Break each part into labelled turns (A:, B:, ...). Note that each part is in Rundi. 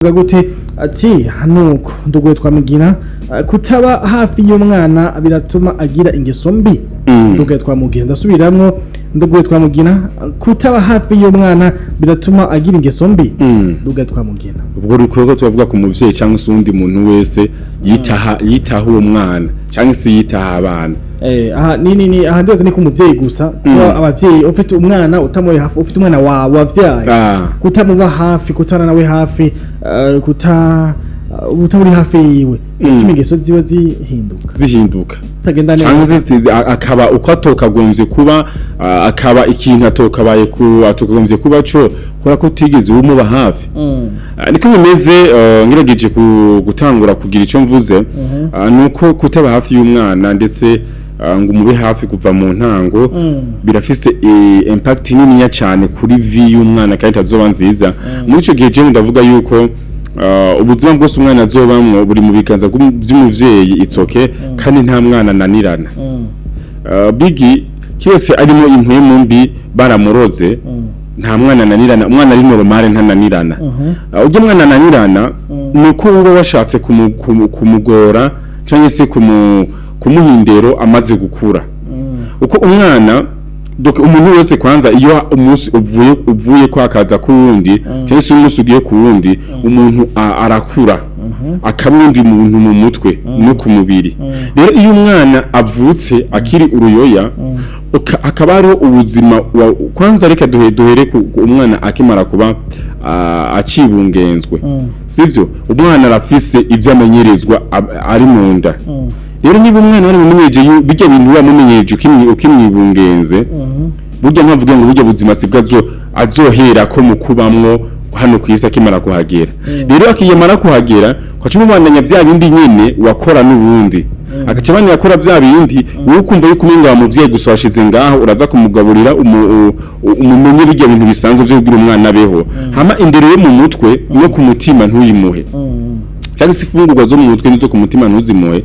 A: Gute ati hanuko nduguye twamugina, kutaba hafi y'umwana biratuma agira ingeso mbi. Nduguye twamugina, ndasubiramwo, nduguye twamugina, kutaba hafi y'umwana biratuma agira ingeso mbi. Nduguye twamugina.
B: Ubwo rukoko tubavuga ku muvyeyi cyangwa se uwundi muntu wese yitaha uwo mwana cyangwa se yitaha abana.
A: Aha ni aha ndetse ni ku muvyeyi gusa, kuba abavyeyi ufite umwana utamuye hafi, ufite umwana wawe wavyaye, kutamuba hafi, kutana nawe hafi, kuta utamuri hafi yiwe, bituma ingeso ziwe zihinduka.
B: Zihinduka.
A: Tagenda
B: cyangwa
A: neza.
B: se akaba uko atokagombye kuba, akaba ikintu atokabaye ku atokagombye kuba co kubera ko utigeze umuba hafi. Niko bimeze. Ngerageje gutangura kugira ico mvuze, nuko kutaba hafi y'umwana ndetse ngo umube hafi kuva mu ntango birafise impact niniya cyane kuri vie y'umwana kandi itazoba nziza. Muri ico gihe jewe ndavuga yuko ubuzima bwose umwana azobamwo buri mu biganza vy'umuvyeyi. It's okay, kandi nta mwana ananirana. Bigi kiretse arimo impwemu mbi baramuroze. Nta mwana ananirana, umwana ari normal ntananirana. Ujya mwana ananirana nuko uba washatse kumugora cyangwa se kumuha indero amaze gukura. Uko umwana, donc umuntu wese kwanza, iyo umunsi uvuye ko akaza ku wundi cyangwa se umunsi ugiye ku wundi, umuntu arakura akaba undi muntu mu mutwe no ku mubiri. Rero iyo umwana avutse akiri uruyoya, akaba hariho ubuzima kwanza reka duhere ku umwana akimara kuba acibungenzwe, sivyo? Umwana arafise ibyo amenyerezwa ari mu nda. Rero niba umwana wari mumenyereje bijya bintu wamumenyereje ukimwibungenze, burya nkavuga ngo burya buzima sibwo azohera ko mu kubamwo hano ku isi akimara kuhagera. Rero akiyamara kuhagera ukaca umubandanya bya bindi nyene wakora n'ubundi, agaca abana yakora bya bindi, wowe ukumva yuko umenga wa muvyeyi gusa washize ngaho uraza kumugaburira, umumenye bijya bintu bisanzwe vyo kugira umwana abeho, hama indero yo mu mutwe no ku mutima ntuyimuhe, cyangwa se ifungurwa zo mu mutwe n'izo ku mutima ntuzimuhe.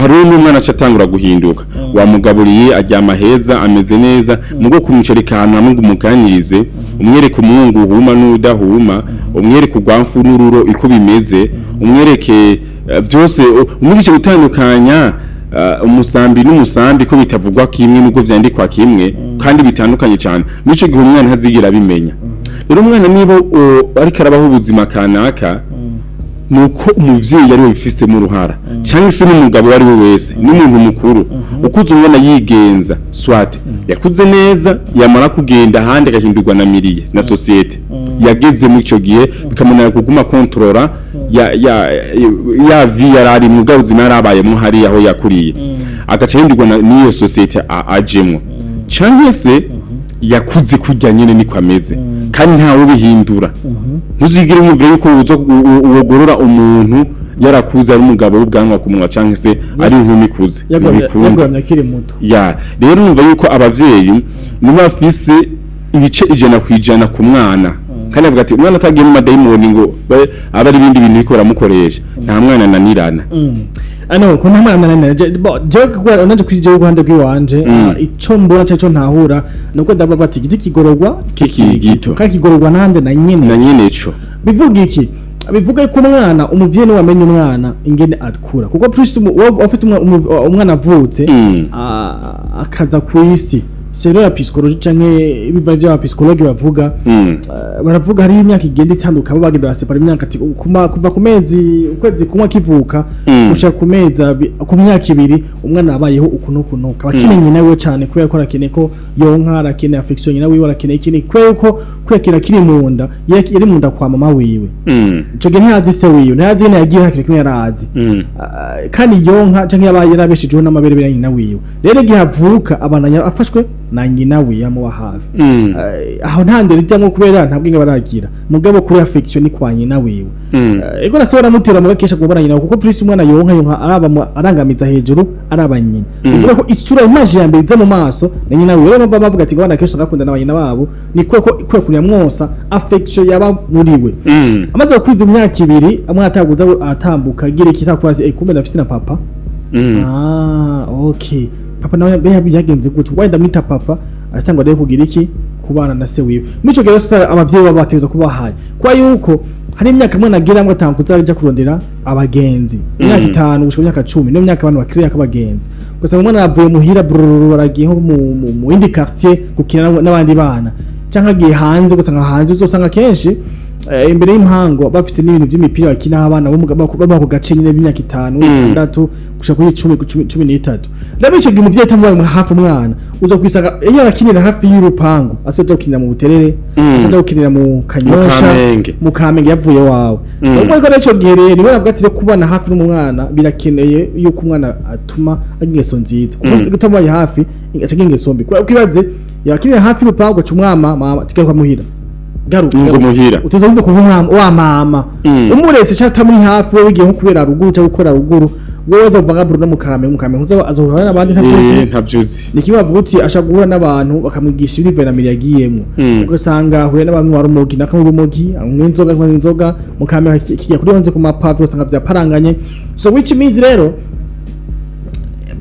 B: Hariho n'umwana aca atangura guhinduka. Wamugaburiye, aryama heza, ameze neza, mugo kumwicarika ahantu hamwe ngo umuganirize, umwereke umwungu uhuma n'udahuma, umwereke urwamfu n'ururo iko bimeze, umwereke byose, umwigishe gutandukanya umusambi n'umusambi ko bitavugwa kimwe nubwo vyandikwa kimwe kandi bitandukanye cyane. Muri ico gihe umwana ntazigera abimenya. Rero umwana niba ariko arabaho ubuzima kanaka, nuko umuvyeyi ari we bifisemo uruhara cyangwa se n'umugabo uwo ari we wese n'umuntu mukuru ukuze umwana yigenza, soit yakuze neza, yamara kugenda ahandi agahindurwa na milieu na société yageze muri ico gihe, bikamunanira kuguma contrôla ya vie yari ari mu bwa buzima yari abayemo hariya aho yakuriye, agaca ahindurwa n'iyo société ajemwo, cyangwa se yakuze kurya nyene niko ameze kandi ntawe ubihindura. Ntuzigire wumvira yuko uzo wogorora umuntu yarakuze ari umugabo w'ubwanwa ku munwa canke se ari inkumi ikuze. Ntibikunda.
A: Yagoramye akiri muto.
B: Ya, rero numva yuko abavyeyi nibo bafise ibice 100% ku mwana, kandi avuga ati umwana atagiye mu madayimoni ngo abe ari ibindi bintu biriko baramukoresha, nta mwana ananirana.
A: Ano ko nta mwana nanira je bo je kuko naje kuri je ruhande rw'iwanje, ico mbona cyo ntahura nuko ndaba bati igiti kigororwa
B: kikiri gito.
A: Kandi kigororwa nande? Na nyene.
B: Na nyene ico.
A: Bivuga iki? Bivuga ko umwana, umuvyeyi niwe wamenye umwana ingene akura, kuko plus wowe ufite umwana avutse, akaza ku isi, selon la psychologie canke ibiva vy'aba psychologue bavuga, baravuga hariho imyaka igenda itandukanye, bagenda basepara imyaka ati kuva ku mezi, ukwezi kumwe akivuka, gushika ku mezi ku myaka 2, umwana abayeho uku n'uku n'uku, aba akeneye nyina wiwe cane kubera ko arakeneye ko yonka, arakeneye affection nyina wiwe, arakeneye ikindi kubera ko kwekera kiri mu nda, yari mu nda kwa mama wiwe. Ico gihe ntiyazi se wiwe, ntiyazi ingene yagiye, hakiri kimwe yarazi. Kandi yonka canke yabaye yarabeshejeho n'amabere ya nyina wiwe. Rero igihe avuka abandanya afashwe na nyina wiwe amuba hafi. Aho nta ndero ijamwo kubera nta bwenge baragira, mugabo kuri affection ni kwa nyina wiwe. Ego nase baramutera muga kesha kubona nyina, kuko plus umwana yonka araba arangamiza hejuru araba nyina. Bivuga ko isura, image ya mbere iza mu maso na nyina wiwe. Rero baba bavuga ati ngo abana kenshi bakunda na nyina babo, ni ko kwe mwonsa, affection yaba muri we. Amaze gukwiza imyaka 2, amwe ataguza atambuka agira iki takubaza kumbe ndafise na papa. Ah, okay, papa nawe byagenze gute? Wenda ndamwita papa. atangwa rero kugira iki, kubana na se wiwe. Muri ico gihe rero abavyeyi baba bategerezwa kubahaye, kwa yuko hari imyaka umwana agiramwo atanga kuza kurondera abagenzi, imyaka 5 gushika imyaka 10, niyo myaka abantu bakiriya k'abagenzi. Ugasanga umwana yavuye muhira brrr, aragiye nko mu yindi quartier gukina n'abandi bana, canke agiye hanze. Ugasanga hanze uzosanga kenshi imbere y'impango bafise n'ibintu vy'imipira bakina, abana bo baba ku gace nyine b'imyaka 5, 6 gushika kuri 10, 13. Rero ico gihe umuvyeyi atamubaye hafi, umwana uza kwisanga iyo arakinira hafi y'urupangu, asoza gukinira mu Buterere, asoza gukinira mu Kanyosha,
B: Kamenge.
A: Mu Kamenge yavuye wawe. Ubwo rero ico gihe rero niwe navuga ati rero kubana hafi n'umwana birakeneye yuko umwana atuma agira ingeso nziza, kuko utamubaye hafi aca agira ingeso mbi. Kubera ko ibaze yakinira hafi y'urupangu, aca umwama mama tigaruka muhira, garuka
B: Ngo muhira.
A: Uteza ahubwo kuba umwama wa mama. Umuretse cyangwa atamuri hafi, wowe ugiye nko kubera ruguru cyangwa gukora ruguru, wowe uzova nka Bruno mu Kamenge uza azohura n'abandi ntavyuzi.
B: Ntavyuzi.
A: Ni kimwe bavuga uti ashaka guhura n'abantu bakamwigisha ibiri na yagiyemwo, ugasanga ahuye n'abantu wa rumogi nakamwe urumogi, anywa inzoga, anywa inzoga mu Kamenge, kijya kuri onze ku mapave, usanga vyaparanganye. So which means rero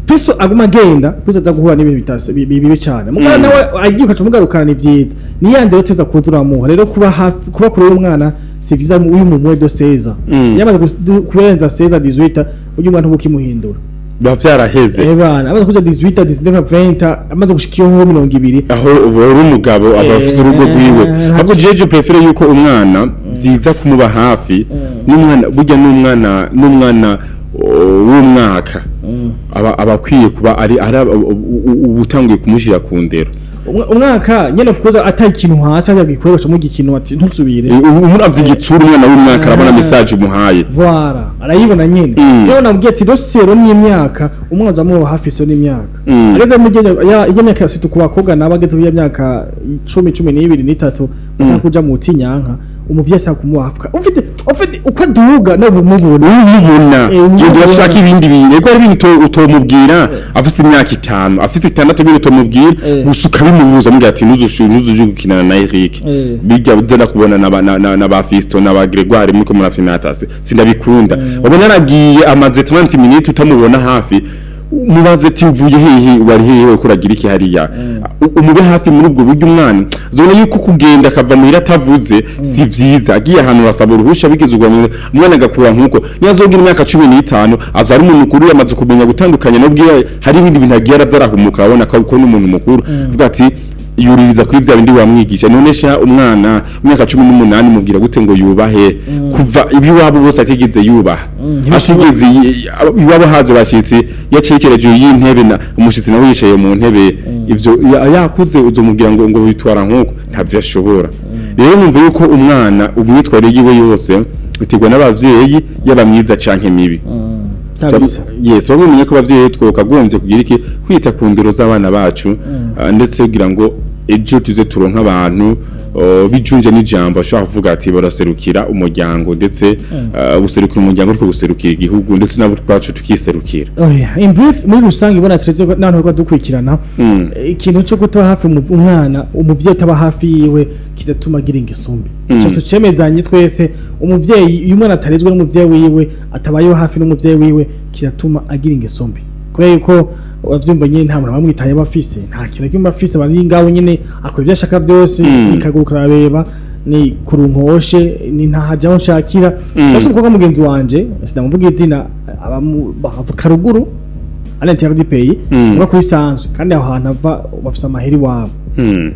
A: Piso aguma agenda, Piso aza guhura n'ibintu bitase bibi cyane. Mugabo nawe agiye ukaca umugarukana, ni vyiza, ni yande rero tuza kuza uramuha. Rero kuba hafi, kuba kure y'umwana si vyiza uyu mu moins de 16. Yamaze kurenza 16, 18, uyu mwana ntubukimuhindura.
B: Biba vyaraheze.
A: Eh bana, amaze kuja 18, 19, 20, amaze gushika iyo 20.
B: Aho uba uri umugabo, aba afise urugo rwiwe. Ahubwo jewe je préfère yuko umwana vyiza kumuba hafi n'umwana, burya n'umwana w'umwaka aba akwiye kuba ari uba utanguye kumushira ku ndero.
A: Umwaka nyene, of course atari ikintu hasi ajya gikorwa cyo mu gikintu ati ntusubire.
B: Ubu umuravye igitsura, umwana w'umwaka arabona message umuhaye.
A: Voilà, arayibona nyene. Rero nabwiye ati dosero n'imyaka umwana azamuba hafi so n'imyaka ageze mu gihe ya myaka situ ku bakobwa nabo ageze mu myaka 10, 12 n'itatu, kuja mu tinyanka, umuvyeyi ashaka kumuba hafi, ufite uko aduga no bumubona.
B: Umubona.
A: Umubona.
B: Genda urashaka ibindi bintu, ego hari ibintu utomubwira afise imyaka 5, afise 6, ibintu utomubwira. Gusa ukabimubuza, mubwira ati ntuzuje gukinana na Eric. Bijya uza kubona na ba Fisto na ba Gregoire muriko murafyinatase, sindabikunda. Wabona yaragiye amaze 30 minutes utamubona hafi, mubaze ati uvuye hehe, wari hehe, uriko uragira iki hariya? Umube hafi muri ubwo buryo. Umwana zobona yuko kugenda akava muhira atavuze si vyiza, agiye ahantu basaba uruhusha bigeze ubwo umwana agakura nkuko niyo imyaka 15 aza ari umuntu mukuru, yamaze kumenya gutandukanya n'ubwiye hari ibindi bintu agiye araza arahumuka, abona ko n'umuntu mukuru avuga ati yuririza kuri bya bindi wamwigisha. None sha umwana w'imyaka 18 mubwira gute ngo yubahe kuva ibiwabo bose atigeze yubaha, atigeze iwabo haje bashyitsi yacekereje y'intebe na umushitsi nawe yicaye mu ntebe? Ivyo yakuze uzomubwira ngo witwara nkuko ntavyo ashobora. Rero numva yuko umwana umwitwarire yiwe yose biterwa n'abavyeyi, yaba myiza canke mibi.
A: Kabisa.
B: Yes, waba umenye ko abavyeyi twokagombye kugira iki, kwita ku ndero z'abana bacu, ndetse kugira ngo ejo tuze turonka abantu bijunje n'ijambo, bashobora kuvuga ati baraserukira umuryango, ndetse guserukira umuryango ariko guserukira igihugu, ndetse nabo twacu tukiserukira.
A: Oya, in brief, muri rusange ibona turetse ko n'abantu bariko dukurikirana, ikintu cyo kuba hafi umwana, umuvyeyi ataba hafi yiwe, kidatuma agira ingeso mbi. Ico tucemezanye twese. Umuvyeyi, iyo umwana atarezwe n'umuvyeyi wiwe, atabayeho hafi n'umuvyeyi wiwe, kiratuma agira ingeso mbi, kubera yuko wavyumva nyene nta muntu bamwitaye aba afise, nta kintu kimwe afise, bari ngaho nyene akora ivyo ashaka vyose. Ikaguruka arabeba ni kurunkoshe ni ntahaja aho nshakira. Ndafise umukobwa mugenzi wanje, sinamuvuga izina, aba bavuka ruguru à l'intérieur du pays, uba kuri Sanzwe, kandi aho hantu ava bafise amahera iwabo.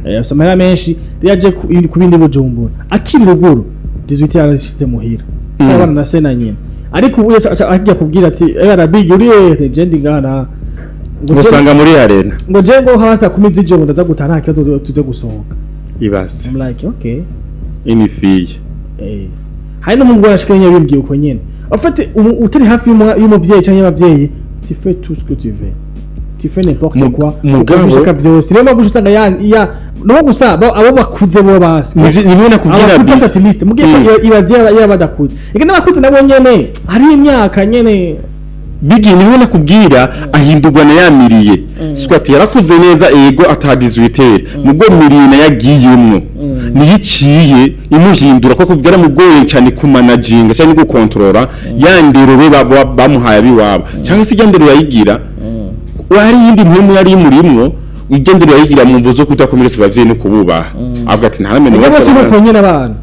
A: Bafise amahera menshi. Rero aje ku bindi Bujumbura akiri ruguru, 18 yarashize muhira, abana na se na nyina. Ariko ubu aca ajya kubwira ati eh arabigi uri hehe, je ndi ngana ngo
B: Usanga muri arena.
A: Ngo je ngo hasi 10 z'ijoro ndaza gutaha, nta kibazo, tuze gusohoka.
B: Ibase.
A: I'm like, okay.
B: Ini fille.
A: Hari n'umuhungu yarashika nyine bimbwiye uko nyene. En fait, utari hafi y'umuvyeyi canke y'abavyeyi, tu fais tout ce que tu veux. Tu fais n'importe quoi.
B: Mugabo
A: Ukora vyose. Rero mpamvu usanga ya no gusa abo bakuze bo basi.
B: Nimwe nakubwira.
A: Abakuze at least mugiye ibaze yaba badakuze. Eka n'abakuze nabo nyene hari imyaka nyene.
B: Bigi niwe nakubwira ahindurwa na yamiriye squat yarakuze neza, ego ata 18 mubwo miriye na yagiyemwo niyo iciye imuhindura, koko byaramugoye cyane kumanaginga cyane gukontorora ya ndero be bamuhaye abiwabo, cyangwa se ijya ndero yayigira hari iyindi mpemu yari imurimwo. Ijya ndero yayigira mu mvo zo kudakomeretsa abavyeyi no kububaha, avuga ati ntaramenye.
A: Ubwo bose nuko nyene abana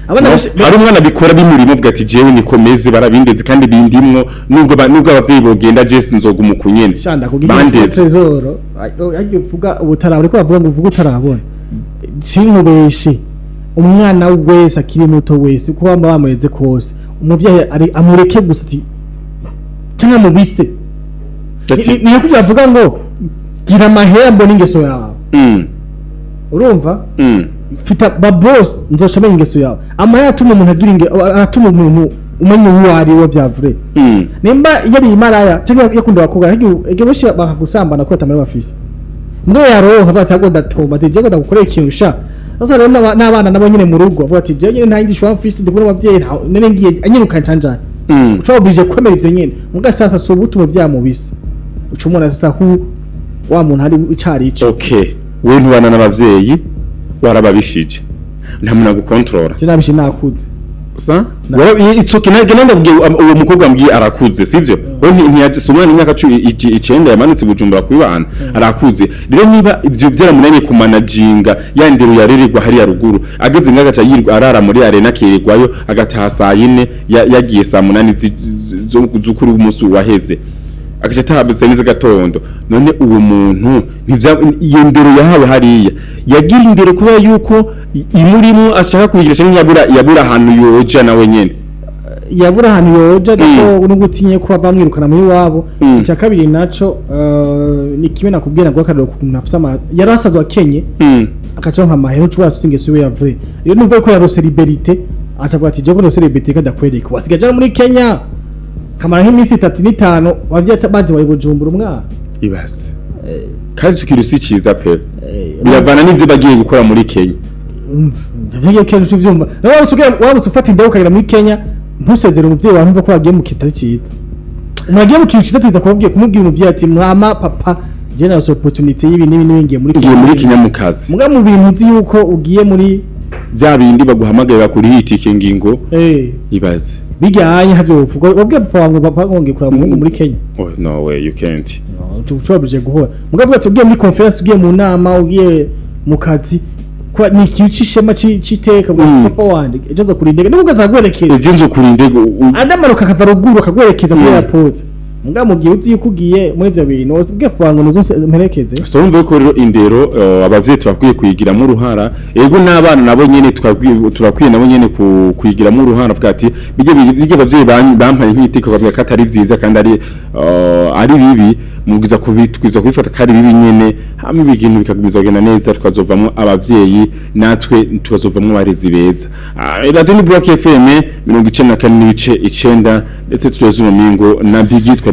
B: Hari umwana bikora bimurimo, avuga ati jewe nikomeze, barabindeze kandi bindimwo, nubwo abavyeyi bogenda, je sinzoguma uku nyene.
A: Shanda kugira
B: Bandeze.
A: Trésor yagiye uvuga ubutarabona, ariko bavuga ngo uvuga utarabona. Sinkubeshe, umwana wese akiri muto wese, uko baba bamureze kose, umuvyeyi ari amureke gusa ati canke amubise.
B: That's it.
A: Niyo kugira avuga ngo gira amahera mbona ingeso yawe. Urumva? Fita ba boss, nzoca menya ingeso yawe. Amahera atuma umuntu agira inge, atuma umuntu umenya uwo ari we vya vrai. Nimba yari imaraya cyangwa yakunda abakobwa, igihe benshi bakagusambana ko atamara bafise, mbwo yaronka avuga ati ahubwo ndatoma ati jewe ndagukorera ikintu sha. Sasa rero n'abana nabo nyene mu rugo avuga ati jewe nyene nta yindi shwa mfise, ndi kumwe n'abavyeyi, nene ngiye anyirukanye canjanye. Uca obligé kwemera ivyo nyene. Muga sasa si ubutumwe vyamubise, uca umubona sasa hu wa muntu ari icari ico.
B: Okay, we ntubana n'abavyeyi, warababishije, nta muntu agukontorora.
A: Je nabishe nakuze.
B: Sa it's okay, nage ndakubwiye, uwo mukobwa ambwiye arakuze, sivyo? We ntiyaje, si umwana imyaka 19 yamanutse Bujumbura kubana, arakuze. Rero niba ibyo byaramunaniye kumanajinga ya ndero yarererwa hariya ruguru, ageze ngaga aca yirwa arara muri arena, akirirwayo, agataha saa 4, yagiye saa 8 z'ukuri umunsi waheze, agaca ataha saa 4 z'agatondo. None uwo muntu iyo ndero yahawe hariya, yagira indero kubera yuko imurimo ashaka kuyigira, cyangwa yabura ahantu yoja nawe nyene?
A: Yabura ahantu yoja, ariko no gutinye ko bamwirukana muri wabo. Icya kabiri naco ni kimwe nakubwira ngo akarero ku muntu afise yari asanzwe akenye, akaca nka mahera, uca urasa ingeso yiwe ya vrai. Rero numva ko yarose liberté, acavuga ati jewe rose liberté kadakwereka, wasigaye aja muri Kenya kamara nk'iminsi 3 n'itanu, abavyeyi bazi bari Bujumbura umwana.
B: Ibaze kandi ico kintu si ciza pe, biravana n'ivyo bagiye gukora muri Kenya.
A: Umva Kenya uvyumva nawe, waramutse ufata indege ukagera muri Kenya ntusezere umuvyeyi wawe, ntumva ko wagiye mu kintu atari ciza. Umuntu agiye mu kintu ciza tuza kumubwira umuvyeyi ati mama, papa, je narose opportunity y'ibi n'ibi n'ibi, ngiye muri
B: Ngiye muri Kenya mu kazi.
A: Muga mu bintu uzi yuko ugiye muri
B: Bya bindi baguhamagaye bakuriha itike ngingo. Ibaze.
A: Bijyanye ntavyo wovuga wabwiye papa wawe ngo papa ngo kuraba umuhungu muri Kenya.
B: Oh, no way, you can't.
A: Ushobora guhora muga avuga ati ugiye muri conference, ugiye mu nama, ugiye mu kazi, kwa ni ikintu c'ishema c'iteka bwa papa wanje ejo aza kuri indege nubwo azaguherekeza.
B: Ejo nzo kuri indege
A: Adamanuka akava ruguru akaguherekeza kuri airport. Muga mu gihe uzi yuko ugiye muri ivyo bintu, ubwiye papa wanjye ngo mperekeze.
B: So wumve ko rero indero abavyeyi turakwiye kuyigiramo uruhara, ego, n'abana nabo nyene turakwiye nabo nyene kuyigiramo uruhara, avuga ati bijye abavyeyi bampaye nk'iteko bavuga ko atari vyiza kandi ari bibi, mubwiza kubitwiza kubifata ko ari bibi nyene, hamwe ibintu bikagumiza kugenda neza, tukazovamwo abavyeyi natwe tukazovamwo abarezi beza. Radio ni Black FM 94.9, ndetse tujoze mu mingo na Bigi twari.